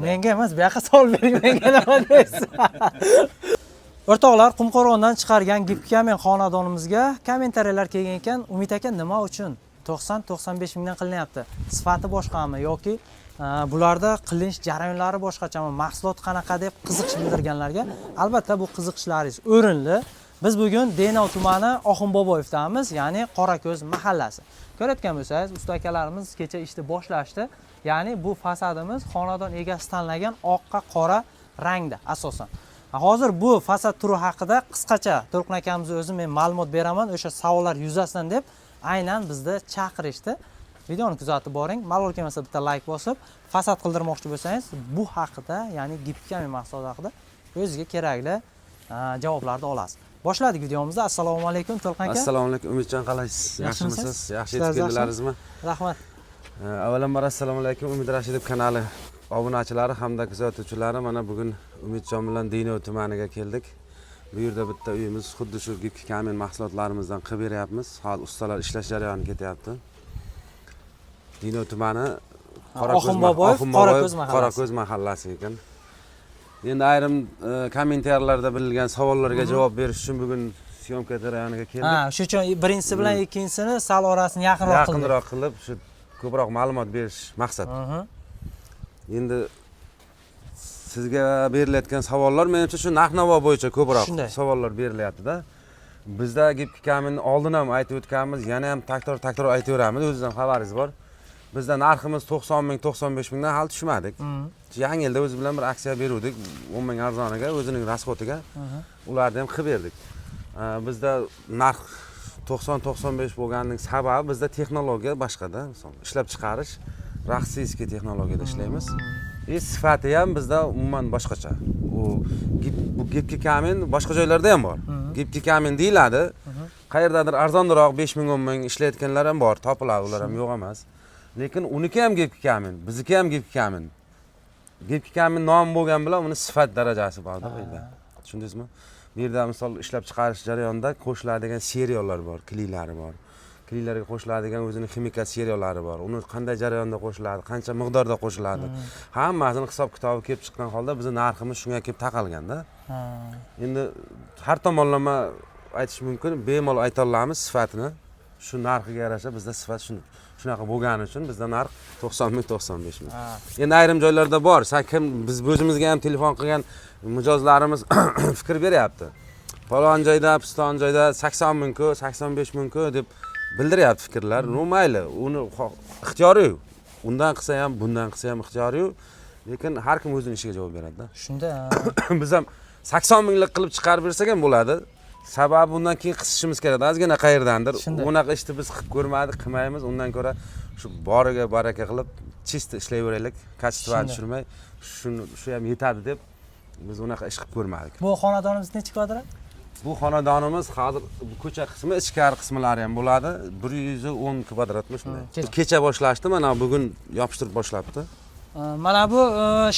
Menga emas, bu yoqqa savol bering, menga nima deysiz? O'rtoqlar, Qumqo'rg'ondan chiqargan гибкий камень xonadonimizga kommentariyalar kelgan ekan. Umid aka, nima uchun 90-95 mingdan qilinyapti? Sifati boshqami yoki bularda qilinish jarayonlari boshqachami? Mahsulot qanaqa deb qiziqish bildirganlarga albatta bu qiziqishlaringiz o'rinli. Biz bugun Denov tumani Oxunboboyevdamiz, ya'ni Qorako'z mahallasi. Ko'rayotgan bo'lsangiz, usta akalarimiz kecha ishni boshlashdi. Ya'ni bu fasadimiz xonadon egasi tanlagan oqqa qora rangda asosan. Hozir bu fasad turi haqida qisqacha To'lqin akamiz o'zi men ma'lumot beraman o'sha savollar yuzasidan deb aynan bizni chaqirishdi. Videoni kuzatib boring. Malol kelmasa bitta layk bosib, fasad qildirmoqchi bo'lsangiz, bu haqida, ya'ni гибкий камень mahsuloti haqida o'zizga kerakli javoblarni olasiz. Boshladik videomizni. Assalomu alaykum, To'lqin aka. Assalomu alaykum, Umidjon, qalaysiz? Yaxshimisiz? Yaxshimisiz? Yaxshi Ishlar yetib keldilaringizmi? Rahmat. Avvalambor assalomu alaykum, Umid Rashidov kanali obunachilari hamda kuzatuvchilari. Mana bugun Umidjon bilan Denov tumaniga keldik. Bu yerda bitta uyimiz xuddi shu гибкий камень mahsulotlarimizdan qilib beryapmiz. Hozir ustalar ishlash jarayoni ketyapti. Denov tumani Oxunboboyev, Oxunboboyev, Qorako'z mahallasi. Qorako'z mahallasi ekan. Endi ayrim kommentariyalarda berilgan savollarga javob berish uchun bugun съёмка jarayoniga keldik. Ha, shu uchun birinchisi bilan ikkinchisini sal orasini yaqinroq qildik. Yaqinroq qilib, shu ko'proq ma'lumot berish maqsad. Endi sizga berilayotgan savollar, menimcha, shu narx navo bo'yicha ko'proq Shunday. savollar berilyaptida. Bizda гибкий камень oldin ham aytib o'tganmiz, yana ham takror takror aytaveramiz, o'zingiz ham xabaringiz bor. Bizda narximiz 90 ming, 95 mingdan hali tushmadik. Yangi yilda o'zi bilan bir aksiya beruvdik, 10 ming arzoniga, o'zining расход iga, ularni ham qilib berdik. Bizda narx 90, 95 bo'lganining sababi bizda texnologiya boshqada. Misol, ishlab chiqarish российский texnologiyada ishlaymiz и sifati ham bizda umuman boshqacha. U bu гибкий камень boshqa joylarda ham bor, гибкий камень deyiladi. Qayerdadir arzonroq 5 ming, 10 ming ishlayotganlar ham bor, topiladi, ular ham yo'q emas, lekin uniki ham гибкий камень, bizniki ham гибкий камень. Гибкий камень nomi bo'lgani bilan uni sifat darajasi borda bu yerda, tushundingizmi? Bu yerda, misol, ishlab chiqarish jarayonida qo'shiladigan сырьё lar bor, клей lari bor, клей larga qo'shiladigan o'zini ximikat сырьё lari bor. Uni qanday jarayonda qo'shiladi, qancha miqdorda qo'shiladi, hammasini hisob kitobi kelib chiqqan holda bizni narximiz shunga kelib taqalganda. Endi har tomonlama aytish mumkin, bemalol ayta olamiz sifatini shu narxiga yarasha. Bizda sifat shunaqa bo'lgani uchun bizda narx 90 ming, 95 ming. Endi ayrim joylarda bor, san kim, biz o'zimizga ham telefon qilgan mijozlarimiz fikr beryapti, falon joyda, piston joyda 80 mingku, 85 mingku deb bildiryapti fikrlar. Ну mayli, uni ixtiyoriy, undan qilsa ham, bundan qilsa ham ixtiyoriy, lekin har kim o'zini ishiga javob beradida. Shunda. Biz ham 80 minglik qilib chiqarib bersak ham bo'ladi, sababi bundan keyin qisishimiz kerak ozgina qayerdandir. Shunday. Unaqa ishni biz qilib ko'rmadik, qilmaymiz. Undan ko'ra shu boriga baraka qilib, чисто ishlayveraylik, качество ni tushirmay, shuni shu ham yetadi deb biz unaqa ish qilib ko'rmadik. Bu xonadonimiz nechi kvadrat? Bu xonadonimiz hozir bu ko'cha qismi, ichkari qismlari ham bo'ladi, 110 kvadratmi, shunday. Kecha boshlashdi, mana bugun yopishtirib boshlabdi. Mana bu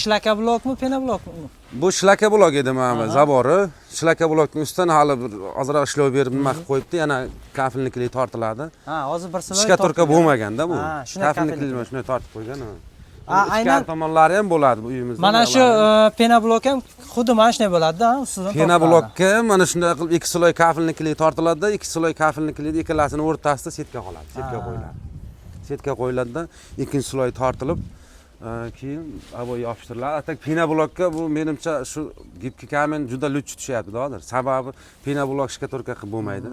шлакоблок mi, пеноблок mi? Bu шлакоблок edi, mana bu забор i шлакоблок ni ustidan hali bir ozroq ishlov berib, nima qilib qo'yibdi, yana кафельный клей tortiladi. Ha, hozir bir слой Штукатурка tortilgan. bo'lmaganda bu. Ha, shunday Кафельный кафельный. клей shunday tortib qo'ygan, ha. Ha, Ichkari aynan tomonlari ham bo'ladi bu uyimizda. Mana shu buyoqlari ham. Пеноблок ham xuddi mana shunday bo'ladi-da, ustidan tortiladi. Пеноблок ka mana shunday qilib ikki слой кафельный клей tortiladida, ikki слой кафельный клей ni ikkalasini o'rtasida сетка qoladi, сетка qo'yiladi. Сетка qo'yiladida, ikkinchi слой tortilib, keyin обои yopishtiriladi. А так пеноблок ka bu, menimcha, shu гибкий камень juda лучше tushyapti hozir. Sababi пеноблок штукатурка qilib bo'lmaydi.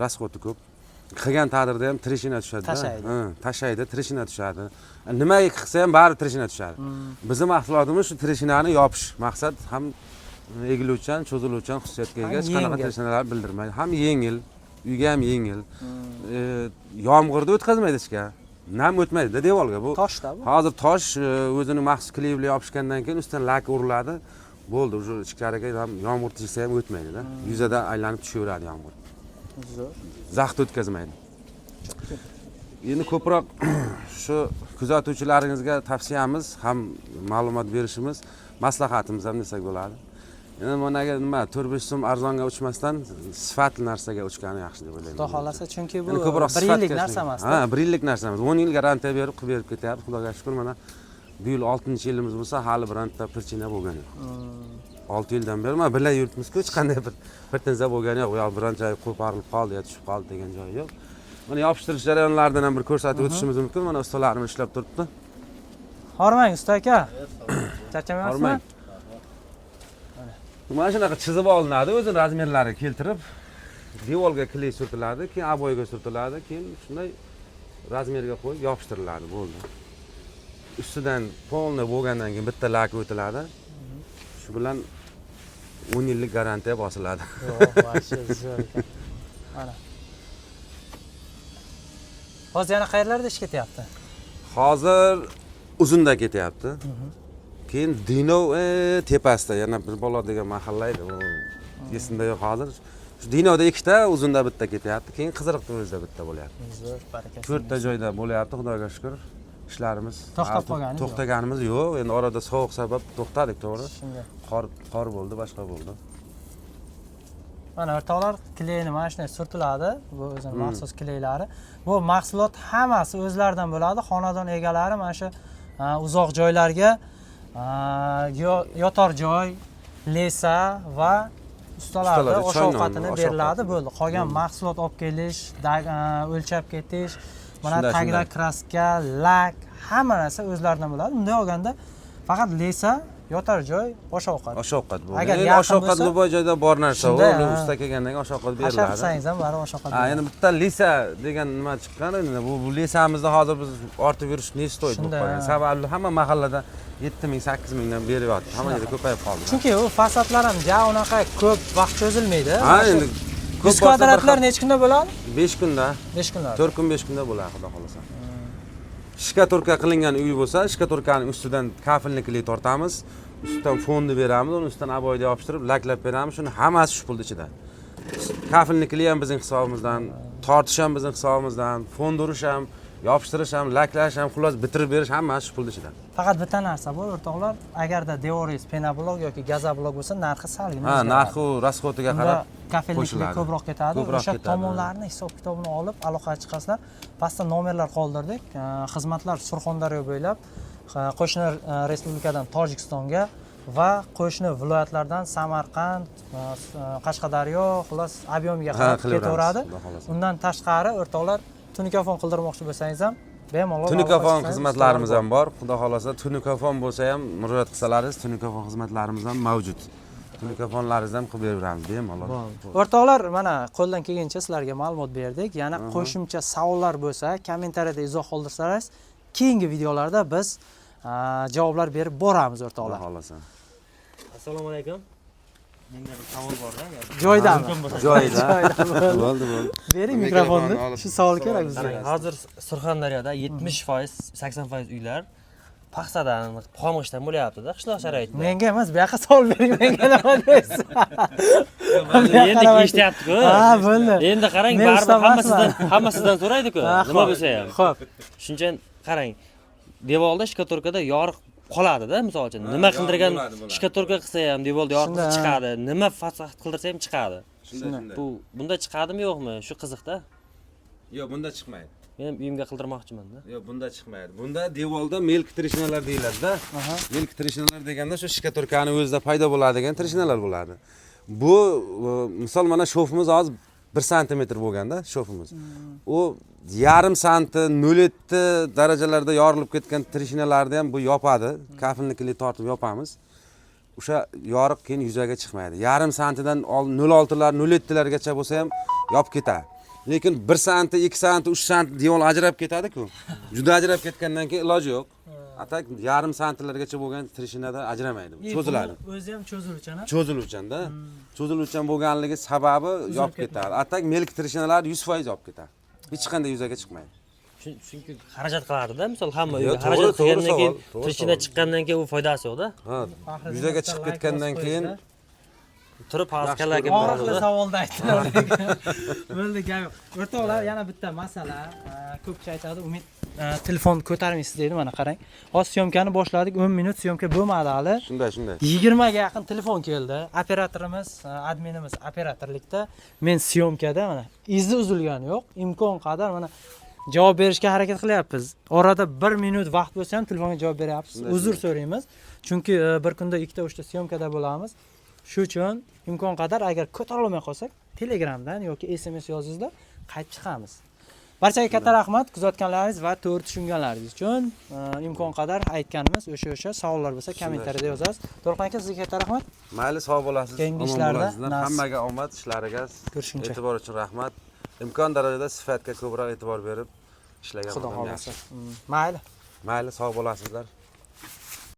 Расход i ko'p. Qilgan taqdirda ham трещина tushadi. Tashaydi. Ha, tashaydi, трещина tushadi. Nimaga qilsa ham baribir трещина tushadi. Bizni mahsulotimiz shu трещина ni yopish maqsad ham egiluvchan, cho'ziluvchan xususiyatga ega, Ham hech qanaqa yengil. трещина lar bildirmaydi. Ham yengil, uyga ham yengil. Yomg'irda o'tkazmaydi hechga. Nam o'tmaydi devorga bu. Toshda bu. Hozir tosh o'zini maxsus клей bilan yopishgandan keyin ustidan lak uriladi. Bo'ldi, уже ichkariga ham yomg'ir tegsa ham o'tmaydi-da. Yuzada aylanib tushaveradi yomg'ir. Zo'r. Zaxt o'tkazmaydi. Endi ko'proq shu kuzatuvchilaringizga tavsiyamiz ham, ma'lumot berishimiz, maslahatimiz ham desak bo'ladi. Endi managa nima, 4-5 so'm arzonga uchmasdan sifatli narsaga uchgani yaxshi deb o'ylayman. Xudo xohlasa, chunki bu Endi ko'proq bir sifatga yillik ishlaydi. narsa emas. Ha, bir yillik narsa emas. 10 yil garantiya berib qilib berib ketyapti. Xudoga shukur, mana Bu yil 6-yilimiz bo'lsa, hali bironta причина bo'lgani yo'q. 6 yildan beri mana birga yuribmizku, hech qanday bir претензия bo'lgani yo'q. Yo biron joyi qo'parilib qoldi yo tushib qoldi degan joyi yo'q. Mana yopishtirish jarayonlaridan ham bir ko'rsatib o'tishimiz mumkin. Mana ustalarimiz ishlab turibdi. Hormang, usta aka, charchamayapsizmi? Hormang. Mana shunaqa chizib olinadi, o'zini размер lari keltirib, devorga клей surtiladi, keyin обой ga surtiladi, keyin shunday размер ga qo'yib yopishtiriladi, bo'ldi. Ustidan полный bo'lgandan keyin bitta lak o'tiladi. Shu bilan 10 yillik garantiya bosiladi. Yo'q, вообще zo'r ekan. Mana hozir yana qayerlarda ish ketyapti? Hozir Uzunda ketyapti. Keyin Denov tepasida yana bir bola degan mahalla edi, u esimda yo'q hozir. Shu Denovda ikkita, Uzunda bitta ketyapti, keyin Qiziriqni o'zida bitta bo'lyapti. Zo'r, baraka. To'rtta joyda bo'lyapti, xudoga shukur, ishlarimiz. To'xtab qolgani yo'q. To'xtaganimiz yo'q. Endi orada sovuq sabab to'xtadik, to'g'ri. Shunday. Qor bo'ldi, boshqa bo'ldi. Mana, o'rtoqlar, клей ni mana shunday surtiladi. Bu o'zini maxsus клей lari. Bu mahsulot hammasi o'zlaridan bo'ladi. Xonadon egalari mana shu uzoq joylarga yotar joy, леса va ustalarni Ustalarga osh choy non, ovqatini osh beriladi, ovqatini. bo'ldi. Qolgan mahsulot olib kelish, o'lchab ketish, mana tagida Shunday. краска, lak, hamma narsa o'zlaridan bo'ladi. Bunday olganda faqat леса, yotar joy, osh ovqat. Osh ovqat bo'ldi. Agar Endi yaqin osh ovqat bo'lsa- любой joyda bor narsa u. Shunday, ha. Usta kelgandan keyin osh ovqat Hashar beriladi. qilsangiz ham baribir osh ovqat Ha, bo'ladi. endi bitta леса degan nima chiqqan endi, bu леса mizni hozir biz ortib yurish не стоит bo'lib Shunday, qolgan. ha. Sababi hamma mahallada 7000, 8000 dan beryapti. Hamma yerda ko'payib qoldi. Chunki u fasadlar ham ja unaqa ko'p vaqt cho'zilmaydi. Ha, endi ko'p 100 bo'lsa bir kvadratlar necha kunda bo'ladi? 5 kunda, 5 kunda. 4 kun, 5 kunda bo'ladi, xudo xohlasa. Штукатурка qilingan uy bo'lsa, штукатурка ning ustidan кафельный клей tortamiz, ustidan fonni beramiz, uni ustidan обой ni yopishtirib, laklab beramiz. Shuni hammasi shu pulni ichida. Кафельный клей ham bizning hisobimizdan, tortish ham bizning hisobimizdan, fon urish ham, yopishtirish ham, laklash ham, xullas bitirib berish hammasi shu pulni ichida. Faqat bitta narsa bor, o'rtoqlar, agarda devoringiz пеноблок yoki газоблок bo'lsa, narxi salgina Ha, o'zgaradi. Narxi u расход iga Unda qarab кафельный клей qo'shiladi. Ko'proq ketadi. Ko'proq O'sha ketadi. tomonlarni hisob kitobini olib aloqaga chiqasizlar. Pastda nomerlar qoldirdik. Xizmatlar Surxondaryo bo'ylab, qo'shni respublikadan Tojikistonga va qo'shni viloyatlardan Samarqand, Qashqadaryo, xullas объем ga Ha, qarab qilaveramiz, ketaveradi. xudo xohlasa. Undan tashqari, o'rtoqlar, tunikafon qildirmoqchi bo'lsangiz ham bemalol Tunikafon aloqa chiqsangiz, xizmatlarimiz ustalar ham bor. Xudo xohlasa, tunikafon bo'lsa ham murojaat qilsalaringiz, tunikafon xizmatlarimiz ham mavjud. Tunikafonlaringizni ham qilib beraveramiz bemalol. O'rtoqlar, mana qo'ldan kelgancha sizlarga ma'lumot berdik. Yana qo'shimcha savollar bo'lsa, kommentariyada izoh qoldirsangiz, keyingi videolarda biz javoblar berib boramiz, Xudo o'rtoqlar. xohlasa. Assalomu alaykum. Menda bir savol borda. Joyidami? Mumkin bo'lsa. Joyida. Bo'ldi, bo'ldi. Bering Mikrofonni mikrofonni. olib Shu savol kerak bizga. Qarang, hozir Surxondaryoda 70%, 80% uylar paxsadan, xomg'ishtdan bo'lyapti-da, qishloq sharoitida. Menga emas, bu yoqqa savol bering, menga nima deysiz? Endi eshityapti-ku. Ha, bo'ldi. Endi qarang, Men baribir usta hamma emasman. sizdan, hamma sizdan so'raydi-ku, Ha, nima xo'p. bo'lsa ham. Xo'p. Shuning uchun qarang, devorda штукатурка da yoriq qoladida, misol uchun. Nima Yoriq qildirgan bo'ladi, bo'ladi. штукатурка qilsa ham devorda yoriq Shunda, ha. chiqadi, nima fasad qildirsa ham chiqadi. Shunday, shunday. Bu bunda chiqadimi, yo'qmi? Shu qiziqda. Yo'q, bunda chiqmaydi. Men ham uyimga qildirmoqchiman-da. Yo'q, bunda chiqmaydi. Bunda devorda мелкий трещина lar deyiladi-da. Мелкий трещина lar deganda shu штукатурка ni o'zida paydo bo'ladigan трещина lar bo'ladi. Bu misol, mana шов imiz hozir 1 santimetr bo'lganda шов imiz. U yarim santi, 0,7 darajalarda yorilib ketgan трещина larni ham bu yopadi. Кафельный клей tortib yopamiz. O'sha yoriq keyin yuzaga chiqmaydi. Yarim santidan 0,6lar, 0,7largacha bo'lsa ham yopib ketadi. Lekin 1 santi, 2 santi, 3 santi devor ajrab ketadi-ku. Juda ajrab ketgandan keyin iloji yo'q. А так yarim santilargacha bo'lgan трещина da ajramaydi. Cho'ziladi. O'zi ham cho'ziluvchan, ha? Cho'ziluvchanda. Cho'ziluvchan bo'lganligi sababi yopib ketadi. А так мелкий трещина lar 100% yopib ketadi. Hech qanday yuzaga chiqmaydi. Chunki xarajat qiladida, misol hamma Yo'q, uyga to'g'ri, xarajat to'g'ri qilgandan keyin savol, to'g'ri трещина savol. chiqqandan keyin u foydasi yo'qda. Ha, Faxriddin yuzaga bitta chiqib like ketgandan bosib keyin qo'yishdi. Turib hozir Yaxshi kallaga ko'rib Og'riqli savolni aytdilar. Bo'ldi, gap yo'q. O'rtoqlar, yana bitta masala. Ko'pchi aytadi, Umid, telefon ko'tarmaysiz deydi, mana qarang. Hozir съёмка ni boshladik, 10 minut съёмка bo'lmadi hali. Shunday, shunday. 20 ga yaqin telefon keldi. Operatorimiz, adminimiz operatorlikda, men съёмка da, mana izi uzilgani yo'q. Imkon qadar mana Javob berishga harakat qilyapmiz. Orada 1 minut vaqt bo'lsa ham telefonga javob beryapmiz. Shunday, Uzr shunday. so'raymiz. Chunki bir kunda ikkita, uchta съёмка da bo'lamiz. Shu uchun imkon qadar agar ko'tara olmay qolsak, Telegramdan yoki SMS yozingizlar, qaytib chiqamiz. Barchaga katta rahmat kuzatganlaringiz va to'g'ri tushunganlaringiz uchun. Imkon qadar aytganimiz o'sha savollar bo'lsa, kommentariyada yozasiz. To'lqin aka, sizga katta rahmat. Mayli, sog' bo'lasiz, Keyingi omon ishlarda bo'lasizlar. nasib. Hammaga omad, ishlariga. Ko'rishguncha. E'tibor uchun rahmat. Imkon darajada sifatga ko'proq e'tibor berib ishlagan Xudo odam xohlasa. yaxshi. Mayli. Mayli, sog' bo'lasizlar.